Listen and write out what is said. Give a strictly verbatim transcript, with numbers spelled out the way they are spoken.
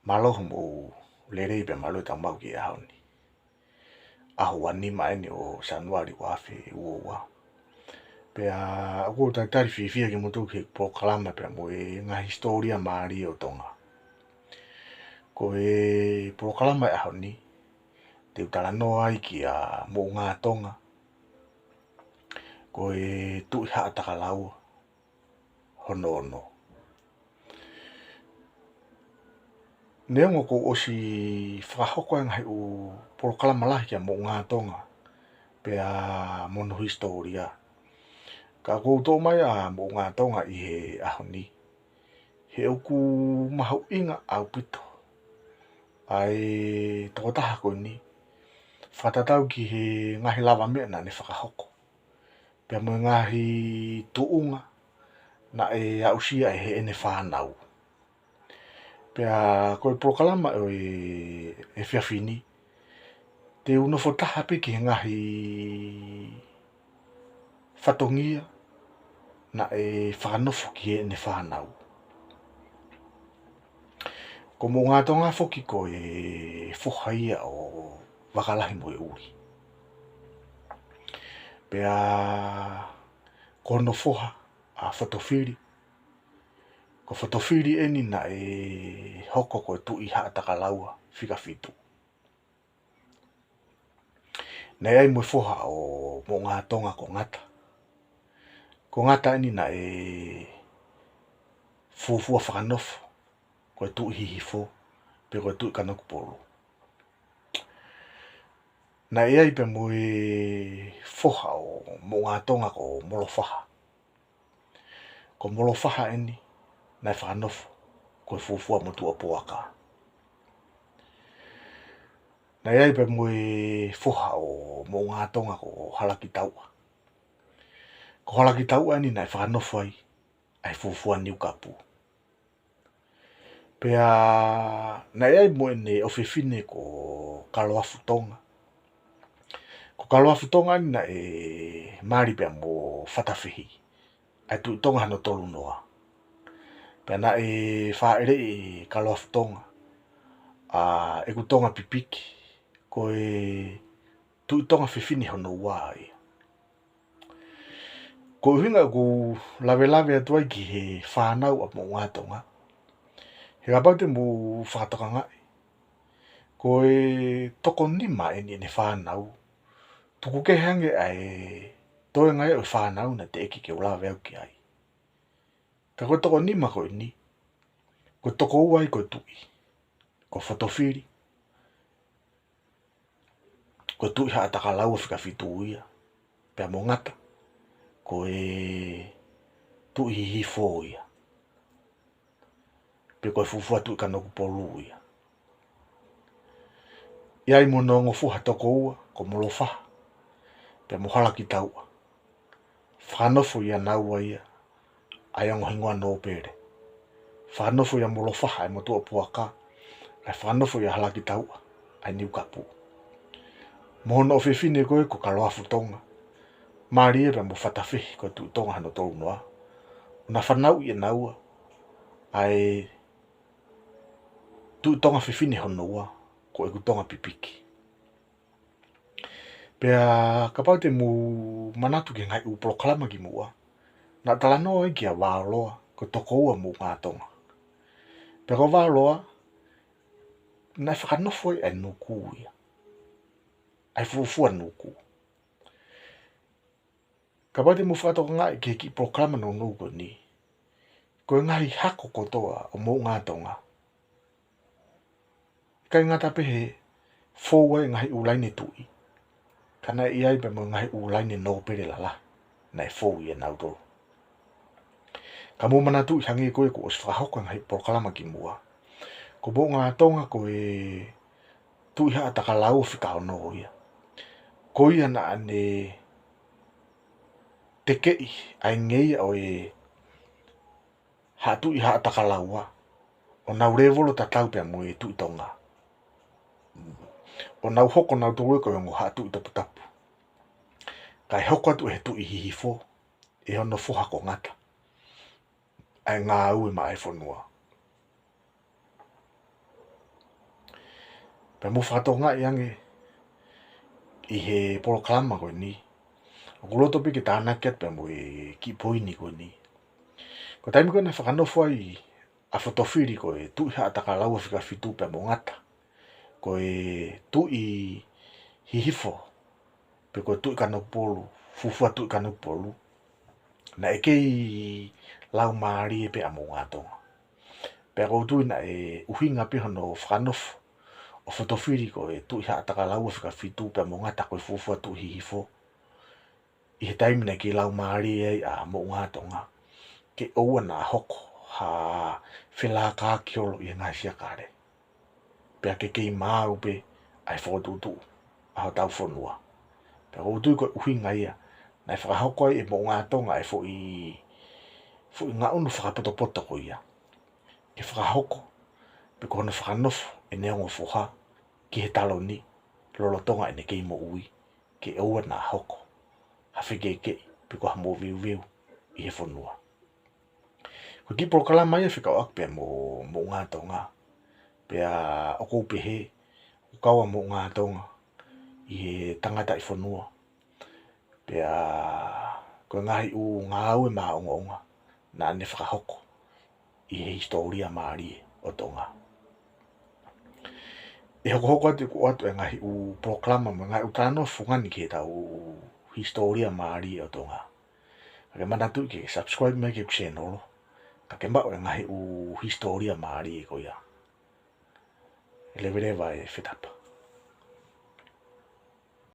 Mālō hoʻomou lelei pea mālō e tau maʻu ki he ʻaho ni. ʻAho ua nima eni ʻo Sānuali ua afe ua ua. Pea ʻoku ou talitali fiefia kimoutolu ki he polokalama pea mo e ngaahi hisitōlia mālie ʻo Tonga. Ko e polokalama ʻo e ʻaho ni, te u talanoa ai kia Moʻungātonga, ko e Tuʻi Haʻatakalaua hono ono. Neongo kuo u ʻosi fakahoko e ngaahi ʻū polokalama lahi kia Moʻungātonga pea mo hono hisitōlia, ka ʻoku ou toʻo mai ʻa Moʻungātonga ʻi he ʻaho ni, he ʻoku mahuʻinga ʻaupito ʻa e tokotaha ko eni, fakatatau ki he ngaahi lavameʻa naʻa ne fakahoko, pea mo e ngaahi tuʻunga naʻe aʻusia ʻe heʻene fānau. Pea ko e polokalama ʻo e, efiafi ni, te u nofo taha pē ki he ngaahi fatongia naʻe fakanofo ki heʻene fānau. Ko Moʻungātonga foki ko e foha ia ʻo Vakalahi mo e ʻUli. Pea ko hono foha ʻa Fotofili. Ko Fotofili eni naʻe hoko ko e Tuʻi Haʻatakalaua fika fitu. Naʻe ʻi ai mo e foha ʻo Moʻungātonga ko Ngata. Ko Ngata eni naʻe fuofua fakanofo ko e Tuʻi Hihifo, pe ko e Tuʻi Kanokupolu. Naʻe ʻi ai pea mo e foha ʻo Moʻungātonga ko Molofaha. Ko Molofaha eni naʻe fakanofo ko e fuofua motuʻa puaka. Naʻe ʻi ai pea mo e foha ʻo Moʻungātonga ko Halakitauʻa. Ko Halakitauʻa eni naʻe fakanofo ai ʻa e fuofua Niukapu. Pea naʻe ʻi ai mo ʻene ʻofefine ko Kaloafutonga. Ko Kaloafutonga eni naʻe mali pea mo Fatafehi, ʻa e Tuʻi Tonga hono tolu noa. Pea naʻe fāʻeleʻi ʻe Kaloafutonga ʻa ʻEkutonga Pipiki, ko e Tuʻi Tonga fefine hono ua ia. Ko e ʻuhinga ʻoku ou lavelave atu ai ki he fānau ʻa Moʻungātonga, he kapau te mou fakatokangaʻi, ko e toko nima eni ʻene fānau, tuku kehe ange ʻa e toenga ia ʻo e fānau naʻe teʻeki ke u lave au ki ai. Ka ko e toko nima ko eni, ko e toko ua ia ko e tuʻi, ko Fotofili, ko e Tuʻi Haʻatakalaua fika fitu ia, pea mo Ngata, ko e Tuʻi Hihifo ia, pe ko e fuofua Tuʻi Kanokupolu ia. ʻI ai mo hono ongo foha toko ua, ko Molofaha pea mo Halakitauʻa. Fakanofo ʻia naua ia ʻa e ongo hingoa nōpele. Fakanofo ʻia Molofaha ʻa e motuʻa puaka, kae fakanofo ʻia Halakitauʻa ʻa e Niukapu. Mo hono ʻofefine ko ē ko Kaloafutonga, mali ia pea mo Fatafehi ko e Tuʻi Tonga hono tolu noa, ʻo na fanauʻi ʻe naua ʻa e Tuʻi Tonga fefine hono ua, ko ʻEkutonga Pipiki. Pea kapau te mou manatu ki he ngaahi ʻū polokalama kimuʻa, naʻa ku talanoa ai kia Vaoloa, ko e toko ua ʻo Moʻungātonga. Pea ko Vaoloa, naʻe fakanofo ai ʻa e Nuku ia, ʻa e fuofua Nuku. Kapau te mou fakatokangaʻi ki he kiʻi polokalama nounou ko eni, ko e ngaahi hako kotoa ʻo Moʻungātonga, ʻikai ngata pē he fou ai e ngaahi ʻū laine tuʻi, ka naʻe ʻi ai pea mo e ngaahi ʻū laine nōpele lalahi naʻe fou ʻia nautolu. Ka mou manatuʻi, hangē ko ē kuo ʻosi fakahoko e ngaahi polokalama kimuʻa, ko Moʻungātonga ko e Tuʻi Haʻatakalaua fika ono ia. Ko ia naʻa ne tekeʻi ʻa e ngeia ʻo e Haʻa Tuʻi Haʻatakalaua, ʻo nau lēvolo tatau pea mo e Tuʻi Tonga, ʻo nau hoko nautolu ia ko e ongo Haʻa Tuʻi Toputapu. Kae hoko atu ʻe he Tuʻi Hihifo, ʻe hono foha ko Ngata, ʻa e ngāue maʻa e fonua. Pea mou fakatokangaʻi ange ʻi he polokalama ko eni, ʻoku ou loto pē ke tānaki atu pē mo e kiʻi poini ko eni. Ko e taimi ko ē naʻe fakanofo ai ʻa Fotofili ko e Tuʻi Haʻatakalaua fika fitu pea mo Ngata ko e Tuʻi Hihifo, pe ko e Tuʻi Kanokupolu, fuofua Tuʻi Kanokupolu, naʻe kei laumālie pē ʻa Moʻungātonga. Pea ʻoku ou tui naʻe ʻuhinga pē hono fakanofo ʻo Fotofili ko e Tuʻi Haʻatakalaua fika fitu pea mo Ngata ko e fuofua Tuʻi Hihifo ʻi he taimi naʻe kei laumālie ai ʻa Moʻungātonga, ke ʻoua naʻa hoko ha felākaaki holo ʻi he ngaahi siakale. Pea ke kei maau pē ʻa e fokotuʻutuʻu ʻa hotau fonua. Pea ʻoku ou tui ko e ʻuhinga ia naʻe fakahoko ai ʻe Moʻungātonga e foʻi, foʻi ngaʻunu fakapotopoto ko ia, ke fakahoko, pe ko hono fakanofo ʻene ongo foha ki he taloni lolotonga ʻene kei moʻui, ke ʻoua naʻa hoko ha fekeʻikeʻi pe ko ha moveuveu ʻi he fonua. Ko e kiʻi polokalama ia fekauʻaki pea mo Moʻungātonga. Pea ʻoku ou pehē ʻoku kau ʻa Moʻungātonga ʻi he tangataʻi fonua. Pea ko e ngaahi ʻū ngāue maʻongoʻonga naʻa ne fakahoko ʻi he hisitōlia mālie ʻo Tonga. ʻE hokohoko atu ʻeku ʻoatu e ngaahi ʻū polokalama mo e ngaahi ʻū talanoa fungani ki heʻetau hisitōlia mālie ʻo Tonga. Ka ke manatuʻi ke subscribe mai ki heʻeku channel, ka ke maʻu e ngaahi ʻū hisitōlia mālie ko ia. Leveleva e fetapa.